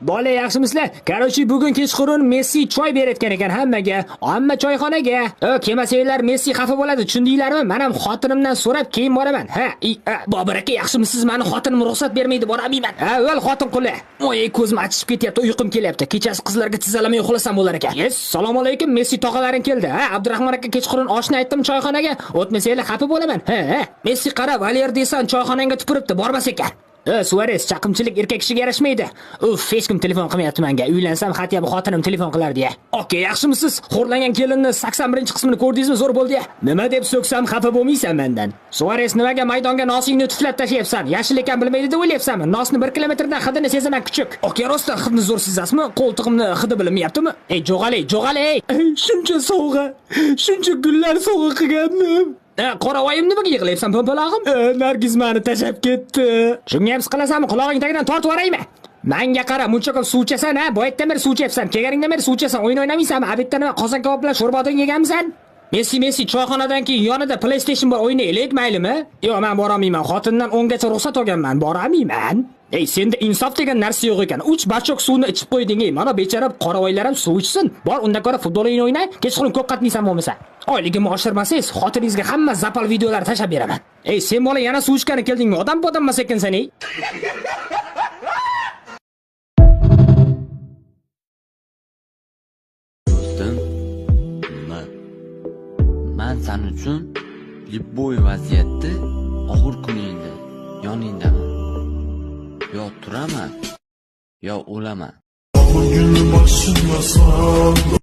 Bola, yaxshimisizlar? Короче, bugun kechqurun Messi choy berayotgan ekan hammaga. Hamma choyxonaga. O, kelmasanglar Messi xafa bo'ladi, tushundinglarmi? Men ham xotinimdan so'rab keyin boraman. Ha, Bobur aka, yaxshimisiz? Meni xotinim ruxsat bermaydi, borolmayman. Avval xotin quli. Oy, ko'zim achishib ketyapti, uyqum kelyapti. Kechasi qizlarga tizalamay uxlasam bo'lar ekan. Yes, assalomu alaykum, Messi tog'alaring keldi. Ha, Abdurahmon aka, kechqurun oshni aytdim choyxonaga. O'tmasanglar xafa bo'laman. Ha, ha. Messi qara, Valer desan choyxonangga tupuribdi, bormas ekan. Suarez, chaqimchilik erkak kishiga yarashmaydi. Uf, hech kim telefon qilmayapti menga. Uylansam, hatto xotinim telefon qilardi ya. Okey, yaxshimisiz? Xo'rlangan kelinni 81-qismini ko'rdingizmi? Zo'r bo'ldi ya. Nima deb so'ksam xafa bo'lmaysan mendan. Suarez, nimaga maydonga nosingni tuflab tashlayapsan? Yashil ekan bilmaydi deb o'ylayapsanmi? Nosni 1 kilometrdan hidini sezaman, kuchuk. Okey, rostdan hidni zo'r sezasizmi? Qo'ltig'imni hidi bilinmayaptimi? Ey, jo'g'ali, jo'g'ali. Shuncha sovg'a, shuncha gullar sovg'a qilgandim. Qoravoyim, nimaga yig'layapsan, po'mpalog'im? Nargiz meni tashlab ketdi. Shunga ham siqilasanmi? Qulog'ing tagidan tortib yuboraymi? Manga qara, muncha ko'p suv ichasan, ha? Boyatdan beri suv ichyapsan. Kelganingdan beri suv ichasan. O'yin o'ynamaysanmi? Обед da nima, qozon kabob bilan sho'rva yeganmisan? Messi, Messi, choyxonadan keyin yonida PlayStation bor, o'ynaylik, maylimi? Yo'q, men borolmayman. Xotindan 10 gacha ruxsat olganman, borolmayman. Ey, senda insof degan narsa yo'q ekan. 3 бачок suvni ichib qo'yding, ey. Mana bechora qoravoylar ham suv ichsin. Bor, undan ko'ra futbol o'yini o'yna. Kechqurun ko'p qatnaysan bo'lmasa. Oyligimni oshirmasangiz, xotiningizga hamma запал videolar tashlab beraman. Ey, sen bola yana suv ichgani keldingmi? Odam bodam emas ekansan, ey. Do'stim, nima? Man san uchun любой vaziyatda, og'ir kuningda yoningdaman. Yo turaman, yo o'laman. Bugün başıma sal.